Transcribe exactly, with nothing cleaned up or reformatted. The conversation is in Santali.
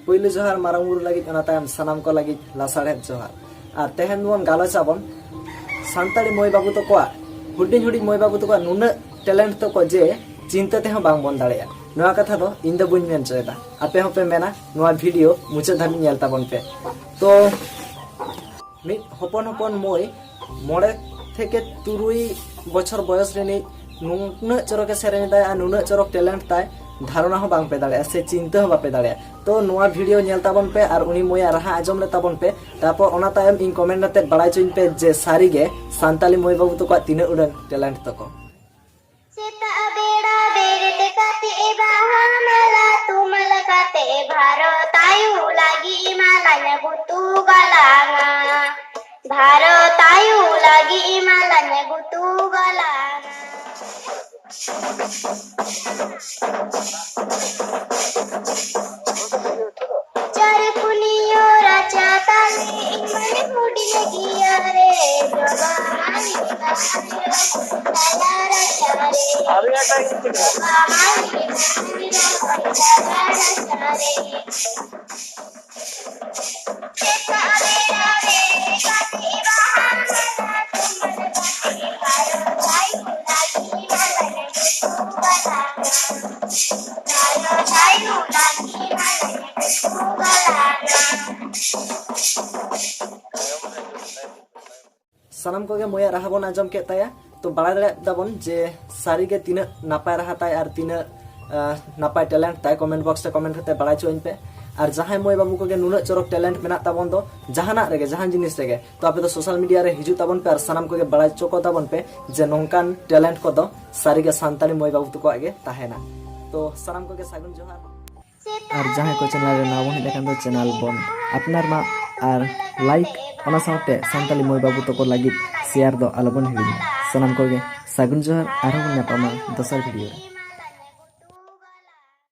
ᱯᱩᱭᱞᱩ ᱡᱚᱦᱟᱨ ᱢᱟᱨᱟᱝ ᱵᱩᱨᱩ ᱞᱟᱹᱜᱤᱫ, ᱚᱱᱟ ᱛᱟᱭᱚᱢ ᱥᱟᱱᱟᱢ ᱠᱚ ᱞᱟᱹᱜᱤᱫ ᱞᱟᱥᱟᱲᱦᱮᱫ ᱡᱚᱦᱟᱨ᱾ ᱟᱨ ᱛᱮᱦᱮᱧ ᱵᱚᱱ ᱜᱟᱞᱚᱪ ᱟᱵᱚᱱ ᱥᱟᱱᱛᱟᱲᱤ ᱢᱟᱹᱭ ᱵᱟᱹᱵᱩ ᱛᱟᱠᱚᱣᱟᱜ, ᱦᱩᱰᱤᱧ ᱦᱩᱰᱤᱧ ᱢᱟᱹᱭ ᱵᱟᱹᱵᱩ ᱛᱟᱠᱚᱣᱟᱜ ᱱᱩᱱᱟᱹᱜ ᱴᱮᱞᱮᱱᱴ ᱛᱟᱠᱚ ᱡᱮ ᱪᱤᱱᱛᱟᱹ ᱛᱮᱦᱚᱸ ᱵᱟᱝ ᱵᱚᱱ ᱫᱟᱲᱮᱭᱟᱜᱼᱟ᱾ ᱱᱚᱣᱟ ᱠᱟᱛᱷᱟ ᱫᱚ ᱤᱧ ᱫᱚ ᱵᱟᱹᱧ ᱢᱮᱱ ᱦᱚᱪᱚᱭᱮᱫᱟ, ᱟᱯᱮ ᱦᱚᱸᱯᱮ ᱢᱮᱱᱟ᱾ ᱱᱚᱣᱟ ᱵᱷᱤᱰᱤᱭᱳ ᱢᱩᱪᱟᱹᱫ ᱫᱷᱟᱹᱵᱤᱡ ᱧᱮᱞ ᱛᱟᱵᱚᱱ ᱯᱮ᱾ ᱛᱚ ᱢᱤᱫ ᱦᱚᱯᱚᱱ ᱦᱚᱯᱚᱱ ᱢᱟᱹᱭ ᱢᱚᱬᱮ ᱛᱷᱮᱠᱮ ᱛᱩᱨᱩᱭ ᱵᱚᱪᱷᱚᱨ ᱵᱚᱭᱚᱥ ᱨᱤᱱᱤᱡ ᱱᱩᱱᱟᱹᱜ ᱪᱚᱨᱚᱠᱮ ᱥᱮᱨᱮᱧ ᱮᱫᱟᱭ ᱟᱨ ᱱᱩᱱᱟᱹᱜ ᱪᱚᱨᱚᱠ ᱴᱮᱞᱮᱱᱴ ᱛᱟᱭ, ᱫᱷᱟᱨᱚᱱᱟ ᱦᱚᱸ ᱵᱟᱝ ᱯᱮ ᱫᱟᱲᱮᱭᱟᱜᱼᱟ ᱥᱮ ᱪᱤᱱᱛᱟᱹ ᱦᱚᱸ ᱵᱟᱯᱮ ᱫᱟᱲᱮᱭᱟᱜᱼᱟ᱾ ᱛᱚ ᱱᱚᱣᱟ ᱵᱷᱤᱰᱤᱭᱳ ᱧᱮᱞ ᱛᱟᱵᱚᱱ ᱯᱮ ᱟᱨ ᱩᱱᱤ ᱢᱟᱹᱭᱟᱜ ᱨᱟᱦᱟ ᱟᱸᱡᱚᱢ ᱞᱮ ᱛᱟᱵᱚᱱ ᱯᱮ, ᱛᱟᱨᱯᱚᱨ ᱚᱱᱟ ᱛᱟᱭᱚᱢ ᱤᱧ ᱠᱚᱢᱮᱱᱴ ᱟᱛᱮᱫ ᱵᱟᱲᱟᱭ ᱦᱚᱪᱚᱧ ᱯᱮ ᱡᱮ ᱥᱟᱹᱨᱤᱜᱮ ᱥᱟᱱᱛᱟᱞᱤ ᱢᱟᱹᱭ ᱵᱟᱹᱵᱩ ᱛᱟᱠᱚᱣᱟᱜ ᱛᱤᱱᱟᱹᱜ ᱩᱰᱟᱹᱝ ᱴᱮᱞᱮᱱᱴ ᱛᱟᱠᱚ᱾ ᱥᱮᱛᱟᱜ ᱵᱮᱲᱟ ᱵᱮᱨᱮᱫ ᱠᱟᱛᱮ ᱵᱟᱦᱟ ᱢᱟᱞᱟ ᱛᱩᱢᱟᱹᱞ ᱠᱟᱛᱮ ᱵᱷᱟᱨᱚᱛ ᱟᱭᱳ ᱞᱟᱹᱜᱤᱫ ᱢᱟᱞᱟᱧ ᱜᱩᱛᱩ ᱜᱟᱞᱟᱝᱟ᱾ ᱵᱷᱟᱨᱚᱛ ᱟᱭᱳ ᱞᱟᱹᱜᱤᱫ ᱢᱟᱞᱟᱧ ᱜᱩᱛᱩ ᱜᱟᱞᱟᱝᱟ᱾ ᱪᱟᱨᱠᱩᱱᱤᱭᱟᱹ ᱨᱟᱪᱟ ᱛᱟᱞᱮ ᱤᱧ ᱢᱟᱹᱧ ᱦᱩᱰᱤᱧ ᱜᱮᱭᱟ ᱨᱮ, ᱡᱚᱵᱟ ᱢᱟᱹᱞᱤ ᱵᱟᱦᱟ ᱨᱟᱪᱟ ᱨᱮ, ᱡᱚᱵᱟ ᱢᱟᱹᱞᱤ ᱵᱟᱦᱟ ᱨᱟᱪᱟ ᱨᱮ᱾ ᱥᱟᱱᱟᱢ ᱠᱚᱜᱮ ᱢᱟᱹᱭᱟᱜ ᱨᱟᱦᱟ ᱵᱚᱱ ᱟᱸᱡᱚᱢ ᱠᱮᱫ ᱛᱟᱭᱟ᱾ ᱛᱚ ᱵᱟᱲᱟᱭ ᱫᱟᱲᱮᱭᱟᱜ ᱛᱟᱵᱚᱱ ᱡᱮ ᱥᱟᱹᱨᱤᱜᱮ ᱛᱤᱱᱟᱹᱜ ᱱᱟᱯᱟᱭ ᱨᱟᱦᱟ ᱛᱟᱭ ᱟᱨ ᱛᱤᱱᱟᱹᱜ, ᱟᱸ, ᱱᱟᱯᱟᱭ ᱴᱮᱞᱮᱱᱴ ᱛᱟᱭ᱾ ᱠᱚᱢᱮᱱᱴ ᱵᱚᱠᱥ ᱨᱮ ᱠᱚᱢᱮᱱᱴ ᱠᱟᱛᱮ ᱵᱟᱲᱟᱭ ᱦᱚᱪᱚᱣᱟᱹᱧ ᱯᱮ᱾ ᱟᱨ ᱡᱟᱦᱟᱸᱭ ᱢᱟᱹᱭ ᱵᱟᱹᱵᱩ ᱠᱚᱜᱮ ᱱᱩᱱᱟᱹᱜ ᱪᱚᱨᱚᱠ ᱴᱮᱞᱮᱱᱴ ᱢᱮᱱᱟᱜ ᱛᱟᱵᱚᱱ ᱫᱚ ᱡᱟᱦᱟᱱᱟᱜ ᱨᱮᱜᱮ, ᱡᱟᱦᱟᱱ ᱡᱤᱱᱤᱥ ᱨᱮᱜᱮ, ᱛᱚ ᱟᱯᱮ ᱫᱚ ᱥᱳᱥᱟᱞ ᱢᱤᱰᱤᱭᱟ ᱨᱮ ᱦᱤᱡᱩᱜ ᱛᱟᱵᱚᱱ ᱯᱮ ᱟᱨ ᱥᱟᱱᱟᱢ ᱠᱚᱜᱮ ᱵᱟᱲᱟᱭ ᱦᱚᱪᱚ ᱠᱚ ᱛᱟᱵᱚᱱ ᱯᱮ ᱡᱮ ᱱᱚᱝᱠᱟᱱ ᱴᱮᱞᱮᱱᱴ ᱠᱚᱫᱚ ᱥᱟᱹᱨᱤᱜᱮ ᱥᱟᱱᱛᱟᱲᱤ ᱢᱟᱹᱭ ᱵᱟᱹᱵᱩ ᱛᱟᱠᱚᱣᱟᱜ ᱜᱮ ᱛᱟᱦᱮᱱᱟ᱾ ᱛᱚ ᱥᱟᱱᱟᱢ ᱠᱚᱜᱮ ᱥᱟᱹᱜᱩᱱ ᱡᱚᱦᱟᱨ᱾ ᱟᱨ ᱡᱟᱦᱟᱸᱭ ᱠᱚ ᱪᱮᱱᱮᱞ ᱨᱮ ᱱᱟᱣᱟ ᱵᱚᱱ ᱦᱮᱡ ᱟᱠᱟᱱ ᱫᱚ ᱪᱮᱱᱮᱞ ᱵᱚᱱ ᱟᱯᱱᱟᱨ ᱢᱟ ᱟᱨ ᱞᱟᱭᱤᱠ, ᱚᱱᱟ ᱥᱟᱶᱛᱮ ᱥᱟᱱᱛᱟᱞᱤ ᱢᱟᱹᱭ ᱵᱟᱹᱵᱩ ᱛᱟᱠᱚ ᱞᱟᱹᱜᱤᱫ ᱥᱮᱭᱟᱨ ᱫᱚ ᱟᱞᱚᱵᱚᱱ ᱦᱤᱲᱤᱧᱟ᱾ ᱥᱟᱱᱟᱢ ᱠᱚᱜᱮ ᱥᱟᱹᱜᱩᱱ ᱡᱚᱦᱟᱨ, ᱟᱨᱦᱚᱸ ᱵᱚᱱ ᱧᱟᱯᱟᱢᱟ ᱫᱚᱥᱟᱨ ᱵᱷᱤᱰᱤᱭᱳ ᱨᱮ᱾